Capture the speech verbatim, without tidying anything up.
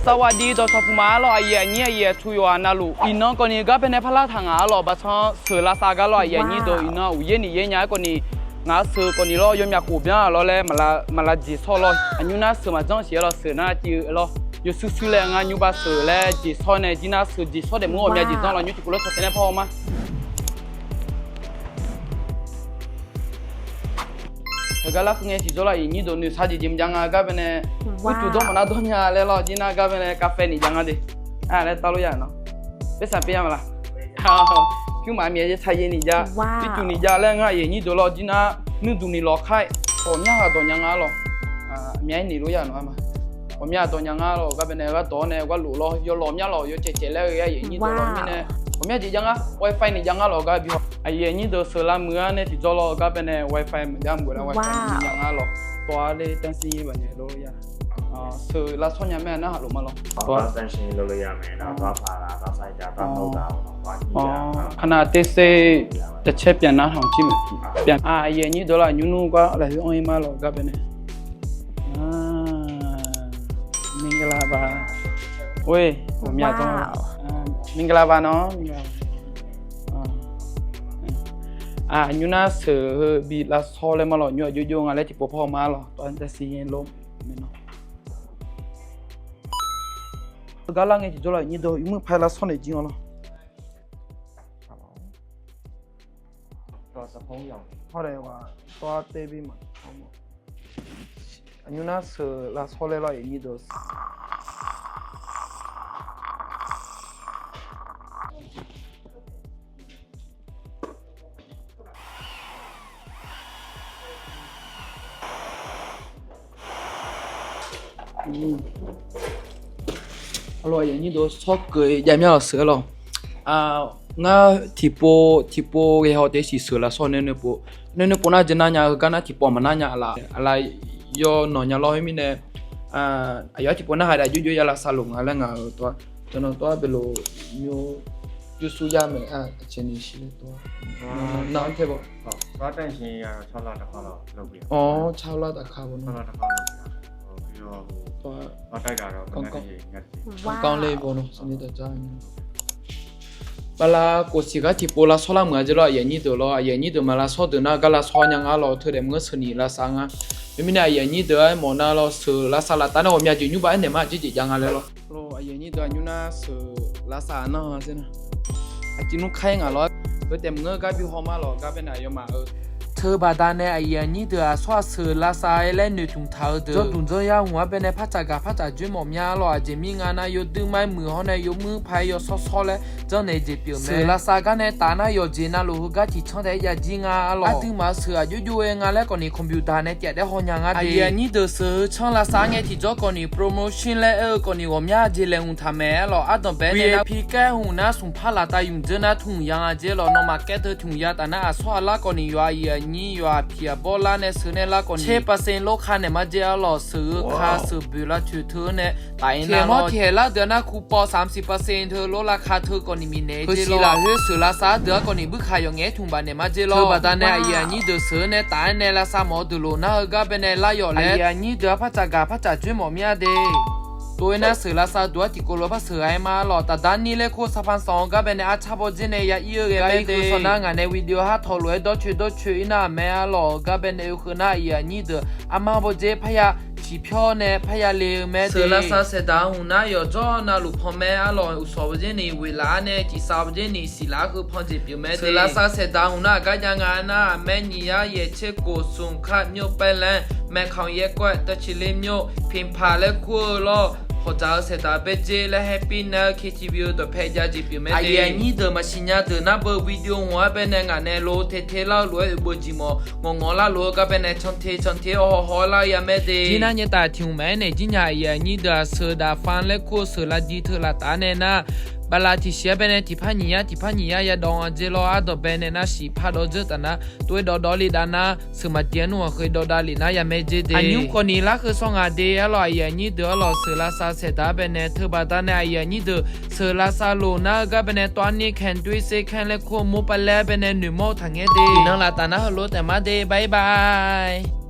Sawaqdi dawqtawq puq ma arlawr, aqyuif aqnyir aqyuif aqtsu yawqghaq navluf iqnan kawvni gar baenae parlar taq ngaq arlawr, baqsan sheuq lavsav gar lawr, aqyuif aqnyir deuq iqnan uqyaer nif yaer nya-aer kawvni ngaq-euq sheuq kawvni lawr, yawmyaq khof byan lawr laer maqlav jeq shawr lawr, aqnymr nar sheuq maqjanr siq-aer lawr, sheuq nar civ-eu lawr, yawshuir shuir laer ngar nymrba sheuq laer jeq shawr nae jir nar sheuq jeq shawr daefmur ghawqmya jeq janr lawr, nymr tiqkov lawr cawq taef nae par haw ma. Heugar larkeuv ngae tiqjawr lawr, aqyuif aqnyir deuq noeqshaq jeq jeq maqjav nga gar baenae, urtuq dawr maqnar dawr nya laer lawr, jir nar gar baenae กาแฟ nif jav nga de. Laer tawv lof ya nawr. Paersaq paer ya ma laq? Pyur maqmyav yaer saq yaer nif jav, ircuf nif jav laer ngar aqyuif aqnyir deuq lawr, jir nar nuirduq nif lawq kar-aer, ghawqmya ghaq dawq nya nga lawr. Myav-aer nif lof ya nawr ma. Ghawqmya dawq nya nga lawr, gar baenae gharduq-awr nae gharlof lawr, yawlawq myav lawq yawcaev caev laer ghae-aer aqyuif aqnyir deuq lawr mirnae, ghawqmya jeq jav ngar, wifi nif jav ngar lawr gar bi haw. Aqyuif aqnyir deuq sheuq lavmuiq-ar nae tiqjawr lawr, gar baenae wifi maqjav meuq laer wifi nif jav ngar lawr. Tawv-ar ler tansir bae nyae lof ya. Sheuq lavshawr nya mae narhaq lof ma lawr. Tawv-ar. Aqnav tevser taqcaer pyav nar hawq jir mae. Aqyuif aqnyir deuq lawr, aqnymr nmr gar lafkhoer anr-ir ma lawr, gar baenae မင်္ဂလာပါ Oi, ghawqmya dawr. မင်္ဂလာပါနော်. Aqnymr nar sheuq heu bi lavshawr laer ma lawr, nymr aqjox jov nga laer tiqpov par haw ma lawr, tawv-ar tansir lof. Heugar lar ngae tiqjawr lawr, aqnyir deuq yawmuiq paq lavshawr naeq jir nga lawr. Tawv-ar tevbi ma. Aqnymr nar sheuq lavshawr laer lawr, aqyuif aqnyir deuq. Arlawr, aqyuif aqnyir deuq, shawr keuv jav mya lawr sheuq-aer lawr. Ngar tiqpov tiqpov ghae haw taef siq sheuq lavshawr nae noeqpov, nae noeqpov nar jeq nar nya, heugar nar tiqpov maqnar nya laf, aqlaf yawnanq nya lawr khoermirnae, aqyawf-ar tiqpov narhaq daq jov jov ya lavsav lof nga laer ngaq-euq tawv-ar, tawv-ar belof myo jov sur yar mae, aqcawq ni shir laer tawv-ar. Nar-anr tae baw. Awr, car lar taf ka baw nar. Kanr ler baw nar, sawrni taq jar. Bala kof siq gar tiqpov lavshawr lar meuq-a jeq lawr, aqyuif aqnyir deuq lawr, aqyuif aqnyir deuq maq lavshawr deuq nar gar lavshawr nya nga lawr, teudaef maqngeur sheuq ni lavsav nga. Khoermirnae aqyuif aqnyir deuq-aer mawf nar lawr, sheuq lavsav laftav nar ghawqmya jeq nymrba aernaeq ma, jeq jeq jav nga laer lawr. Aqyuif aqnyir deuq aqnymr nar sheuq lavsav nar-a sher nar, aqcif nmr kar-aer ngaq lawr. Heu taef maqngeur gar bi haw ma lawr, gar baenae aqyawfmaf-euq teu baqdanae aqyuif aqnyir deuq aqsawr aqsheuq lavsav-aer laer noeqtmq taq-eu deuq, jawrduq janrya hmq-anr baenae par tsaq gaq par tsaq joer mawf mya lawr, aqjeq mir nga nar yawduir mar-aer muiq hawr nae yawmuir paq-aer yawshawr shawr laer janrnaeq jeq pyeuf mae. Sheuq lavsav gar nae taf nar yawqjeq navluf heugar tiqcanr taef-aer jav jir nga lawr. Aqduimaf-euq sheuq aqjox jox-aer nga laer khawfni computer nae taf daef haw nya ngar de. Aqyuif aqnyir deuq sheuq heu canr lavsav ngae tiqjawr khawfni promotion laer aer-eu khawfni ghawqmya jeq laeqhmq taq mae-aer lawr. Ardanqbae nae nar pi kaer hmq nar smq par laftav ymq dzeur nar tmq ya nga jeq lawr. Nawmaf kaer teu tmq ya taf nar aqsawr aqlar khawfni yawqha aqyuif aqnyir yawqha aqpiq aqbawr lar nae sheuq nae lar khawfni tser percent lor ka naeq ma jeq-a lawr. Sheuq-eu ka sheuq boeq lavcoeq teu-eu nae taf-ir nar lawr. Tiqhaeq lar deuq-a nar คูปอง สามสิบเปอร์เซ็นต์ teu lor lavka teu khawfni bifnaeq-eu jeq lawr. Sheuq lavsav deuq-a khawfni buir kaq yawf ngaef-aer tmq baf naeq ma jeq lawr. Teu baqdanae aqyuif aqnyir deuq sheuq-eu nae taf-aer nae lavsav mawf-eu deuq lof nar heugar baenae lar yawf laer aqyuif aqnyir deuq-a par tsaq gaq par tsaq joer mawf mir-a de. Tov-aer nar sheuq lavsav duq-ar tiqkov lof par sheuq ghae ma lawr. Taqdar nir laer kur sapan sanq-awr gar baenae arcar bawr dzer nae ya ir-eu ghae mae de. Sanq nar ngaq nae video har tawq lof-aer dawrcoe dawrcoe ir nar-aq mae-a lawr. Gar baenae oekeuv nar aqyuif aqnyir deuq armar bawr dzer parya ciqpyawr nae parya le-eu mae de. Sheuq lavsav saeqdaq hmq nar yawqjawr navluf pan mae-a lawr. Uqshawq bawr dzer ni ghoeqlaf-ar nae ciqsav bawr dzer ni siqlaf-ar heu pan jeq pyeuf mae de. Sheuq lavsav saeqdaq hmq nar aqgar jav nga nar-aq, maernyiq yar yaeq tser kof smq kar myawr paer laer maeqkaq yaer kawr-aer tawv ciq ler myawr pinpaq laer kur-eu lawr. Hawqdzaq-eu saeqdaq baerdzer laer haer pir nar-eu KTV-eu dawqpae jav jeq pyeuf mae de. Aqyuif aqnyir deuq maqsiq nya deuq nar beu video hmq-ar baenae ngaq nae lo te te lar-eu lof-aer oeq beuv jeq mawf ngawq ngawq lar lof-eu gar baenae can te can te-awr haw haw lar-eu ya mae de. Jir nar nyaetaf tiq hmq maqaer naeq jir nya aqyuif aqnyir deuq-aq sheuq daq fan laer kur-eu sheuq lavdi teu laftaf nae nar bala tiqsiq-ar baenae tiqpar nyiq yar tiqpar nyiq yar yadawv nga jeq lawr. Ardanqbae nae nar siqpar dawv dzeur taf nar tov-aer dawv dawv le dav nar sheuq maqdi-ar nmr-aq khaeq dawv dav lef nar ya mae jeq de. Aqnymr khawfni larkeuv sawr ngaq de-ar lawr. Aqyuif aqnyir deuq-ar lawr sheuq lavsav saeqdaq-ar baenae teu baqdanae aqyuif aqnyir deuq sheuq lavsav lof nar-eu gar baenae tawv-ar nir kaen dui se kaen laer kur-eu mawr pav laer-ar baenae noeqmawr-eu taqngaer de. Iqnan laftaf nar heulof taef mar de, bye bye.